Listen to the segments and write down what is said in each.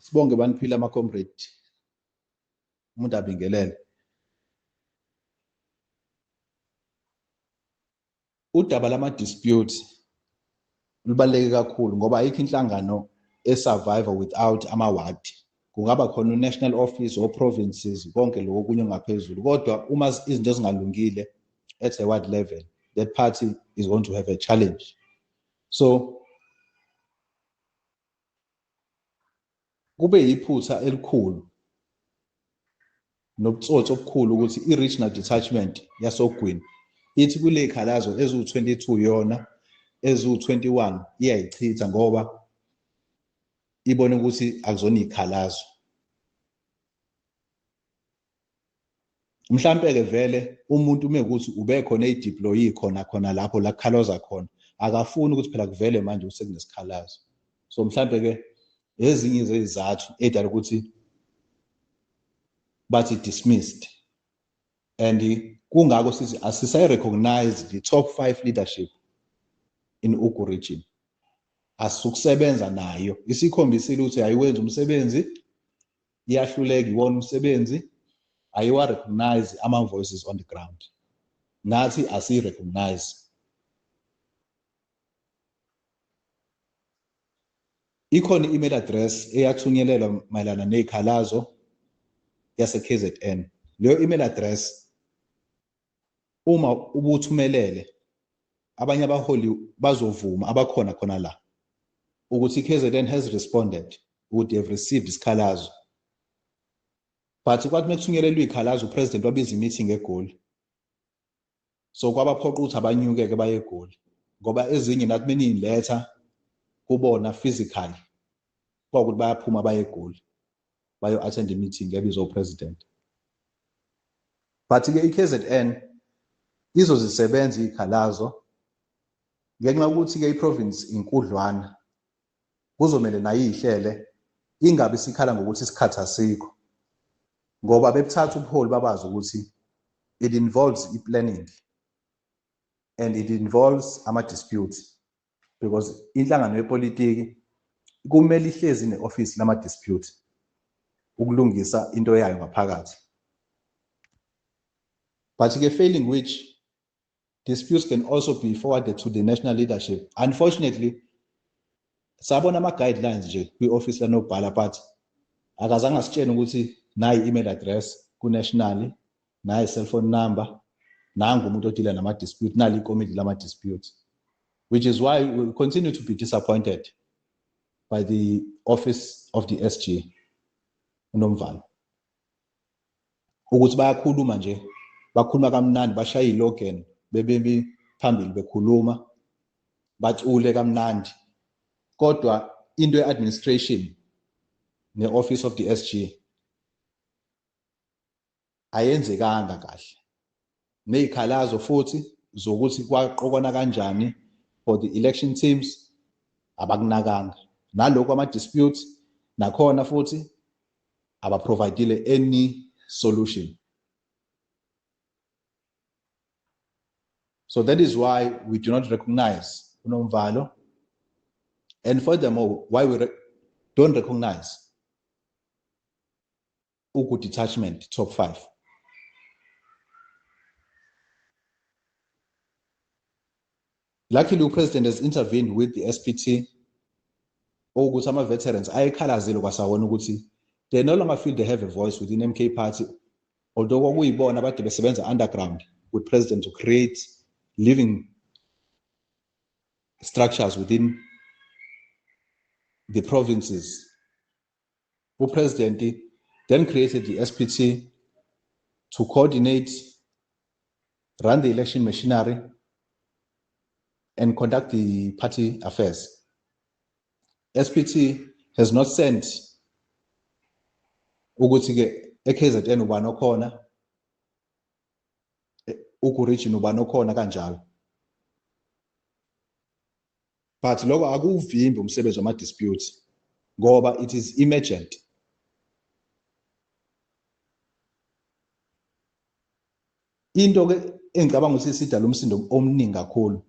Sibonge baniphile ama-comrade, umuntu abingelele. Udaba lama-dispute lubaluleke kakhulu ngoba ayikho inhlangano e-survive without ama-ward. Kungaba khona u-national office or provinces, konke lokho okunye ngaphezulu, kodwa uma izinto zingalungile at a ward level, that party is going to have a challenge. So kube yiphutha elikhulu nobutsotsi obukhulu ukuthi i-regional detachment yasoGwini ithi kule khalazo eziwu-22 yona eziwu-21 iyayichitha ngoba ibone ukuthi akuzona izikhalazo. Mhlampe ke vele umuntu uma ukuthi ubekhona eyideployi khona khona lapho la kukhalaza khona, akafuni ukuthi phela kuvele manje usekunesikhalazo. So mhlampe ke ezinye zezizathu edala ukuthi bathi dismissed, and kungako sithi asisayi recognize the top 5 leadership in Ugu region. Asisukusebenza nayo, isikhombisile ukuthi ayiwenzi umsebenzi, iyahluleka iwona umsebenzi, ayiwa recognize ama voices on the ground. Nathi asiyi recognize. Ikhona i-email address eyathunyelelwa mayelana nezikhalazo yase KZN. Leyo email address uma ubuthumelele abanye abaholi bazovuma abakhona khona la ukuthi KZN has responded, ukuthi they have received isikhalazo. But kwathi mekuthunyelelwa izikhalazo, upresident wabiza i-meeting eGoli. So kwabaphoqa ukuthi abanyukeke baye eGoli, ngoba ezinye nathi meniyiletha kubona physically kwakuthi bayaphuma baye eGoli bayo attend i-meeting ebizwa upresident. But ke i-KZN izozisebenza izikhalazo ngenxa yokuthi ke i-province inkudlwana, kuzomele nayo ihlele ingabe isikhala ngokuthi isikhathi asikho, ngoba bebuthatha ubuholi babazi ukuthi it involves i-planning and it involves ama-disputes, because inhlangano yepolitiki kumele ihlezi ne-office lama-dispute ukulungisa into yayo ngaphakathi. But ke failing which, disputes can also be forwarded to the national leadership. Unfortunately, sabona ama-guidelines nje kwi-office lanobhala, but akazange asitshene ukuthi nayi email address ku-national, nayi cellphone number, nangu umuntu odila nama-dispute, nali ikomiti lama-dispute, which is why we continue to be disappointed by the office of the SG uNomvalo, ukuthi bayakhuluma nje, bakhuluma kamnandi, bashaya ilogan bebemi phambili bekhuluma, bacule kamnandi, kodwa into ye-administration ne-office of the SG ayenzekanga kahle. Nezikhalazo futhi zokuthi kwaqokwana kanjani for the election teams abakunakanga, nalokho ama-disputes nakhona futhi abaprovidile any solution. So that is why we do not recognize uNomvalo, and furthermore why we don't recognize Ugu detachment top 5. Luckily, the president has intervened with the SPT, ukuthi ama-veterans ayekhalazile kwasawona ukuthi they no longer feel they have a voice within MK party, although kwakuyibona abade besebenza underground with president to create living structures within the provinces. Upresident then created the SPT to coordinate, run the election machinery, and conduct the party affairs. SPT has not sent ukuthi ke eKZN ubani okhona, Ugu region ubani okhona kanjalo. But lokho akuvimbi umsebenzi wama disputes ngoba it is emergent. Into ke engicabanga ukuthi isidala umsindo omningi kakhulu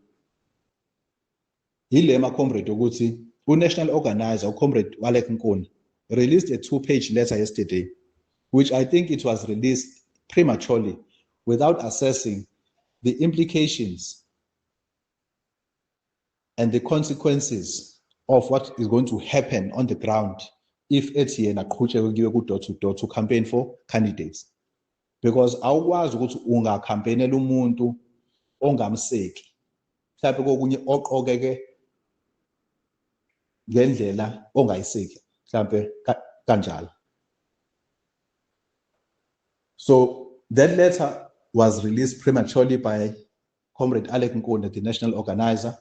yile ma comrade ukuthi u-national organizer ucomrade Walek Nkuni released a 2-page letter yesterday, which I think it was released prematurely without assessing the implications and the consequences of what is going to happen on the ground if ethi yena aqhutshekwe kuyiwe ku-door to door to campaign for candidates. Because awukwazi ukuthi ungacampaignela umuntu ongamseki, mhlawumbe kokunye oqokeke ngendlela ongayiseki, mhlawumbe kanjalo. So that letter was released prematurely by Comrade Alec Nkuna, the national organizer,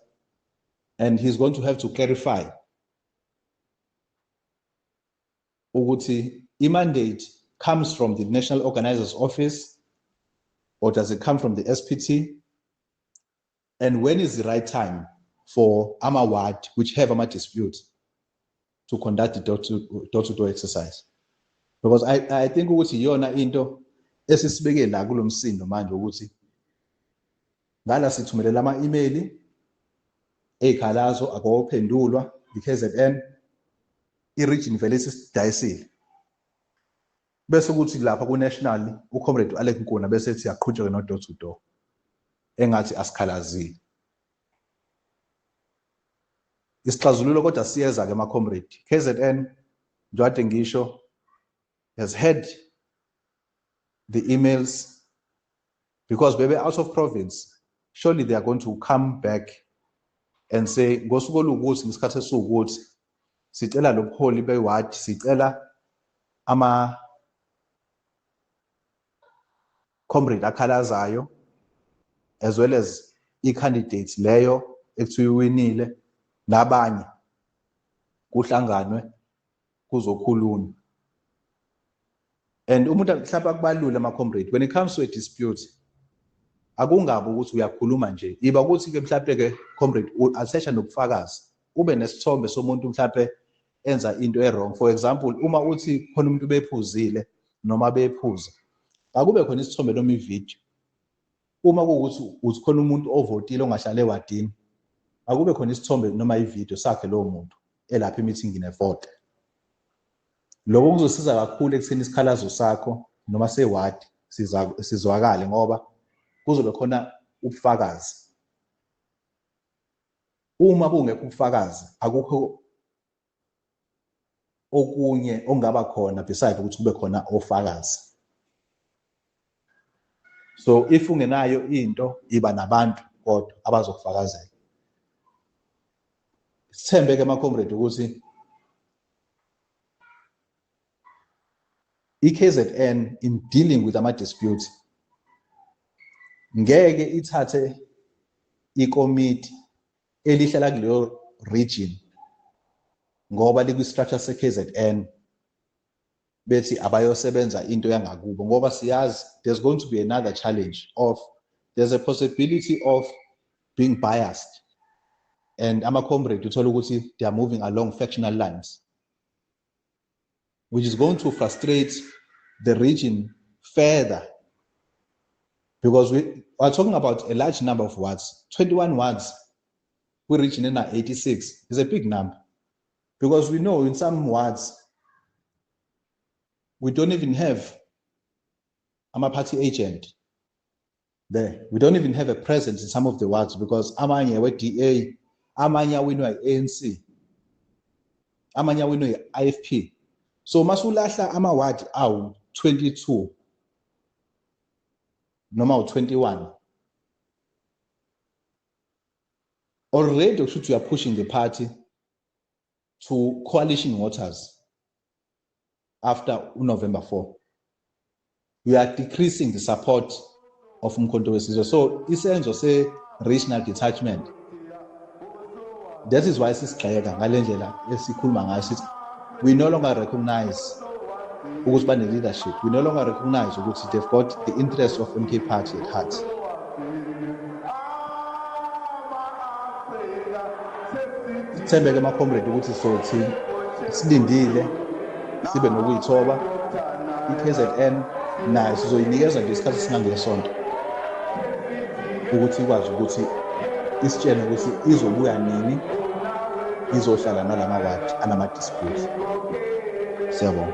and he's going to have to clarify ukuthi i-mandate comes from the national organizer's office or does it come from the SPT? And when is the right time for ama-ward, which have ama-dispute, to conduct the door-to-door exercise? Because I think ukuthi iyona into esisibeke la kulo msindo manje, ukuthi ngala sithumelela ama-email ey'khalazo akawophendulwa i-KZN, i-region vele isisidayisile, bese ukuthi lapha ku-national uComrade Alec Nkuna bese ethi aqhutsheke no door to door, engathi asikhalazile. Isixazululo kodwa siyeza ke ma-comrade. KZN, njengoba ngisho, has had the emails because bebe out of province. Surely they are going to come back and say ngosuku oluwukuthi ngesikhathi esiwukuthi sicela lo buholi be-ward, sicela ama comrade akhalazayo as well as i-candidates leyo ekuthiwa iwinile nabanye, kuhlanganwe kuzokhulunywa. And umuntu mhlawumbe akubalule ama-comrade, when it comes to a dispute, akungabi ukuthi uyakhuluma nje, iba ukuthi-ke mhlawumbe-ke comrade attach nobufakazi, ube nesithombe somuntu mhlawumbe enza into e-wrong. For example, uma uthi khona umuntu bephuzile noma bephuza, akube khona isithombe noma ividiyo. Uma kuwukuthi uthi khona umuntu ovotile ongahlala ewadini, akube khona isithombe noma ividiyo sakhe lowo muntu elapha emithingini evote. Lokho kuzosiza kakhulu ekutheni isikhalazo sakho noma sewadi sizwakale, ngoba kuzobe khona ubufakazi. Uma kungekho ubufakazi, akukho okunye ongaba khona beside ukuthi kube khona ofakazi. So if ungenayo into, iba nabantu kodwa abazokufakazela. Sithembe ke ma-comrade ukuthi i-KZN in dealing with ama-dispute ngeke ithathe ikomiti elihlala kuleyo region ngoba likwi-structure se-KZN bethi abayosebenza into yangakubo, ngoba siyazi there's going to be another challenge of there's a possibility of being biased, and ama-comrade uthola ukuthi they are moving along factional lines, which is going to frustrate the region further, because we are talking about a large number of wards. 21 wards we region in 86 is a big number, because we know in some wards we don't even have a party agent there. We don't even have a presence in some of the wards, because amanye we DA, amanye awinwa i-ANC, amanye awinwa i-IFP. So masulahla ama ward awu 22 noma u21, already kusho you are pushing the party to coalition waters after November 4. We are decreasing the support of Umkhonto weSizwe. So isenzo se regional detachment, that is why sisigxeka ngalendlela esikhuluma ngayo, sithi we no longer recognize ukuthi bane leadership, we no longer recognize ukuthi they've got the interest of MK Party at heart. Sithembe ke ma-comrade ukuthi sothi silindile sibe nokuyithoba. I-KZN nayo sizoyinikeza nje isikhathi esingangesonto ukuthi ikwazi ukuthi isitshene ukuthi izobuya nini, izohlala nalama ward anama disputes. Siyabonga.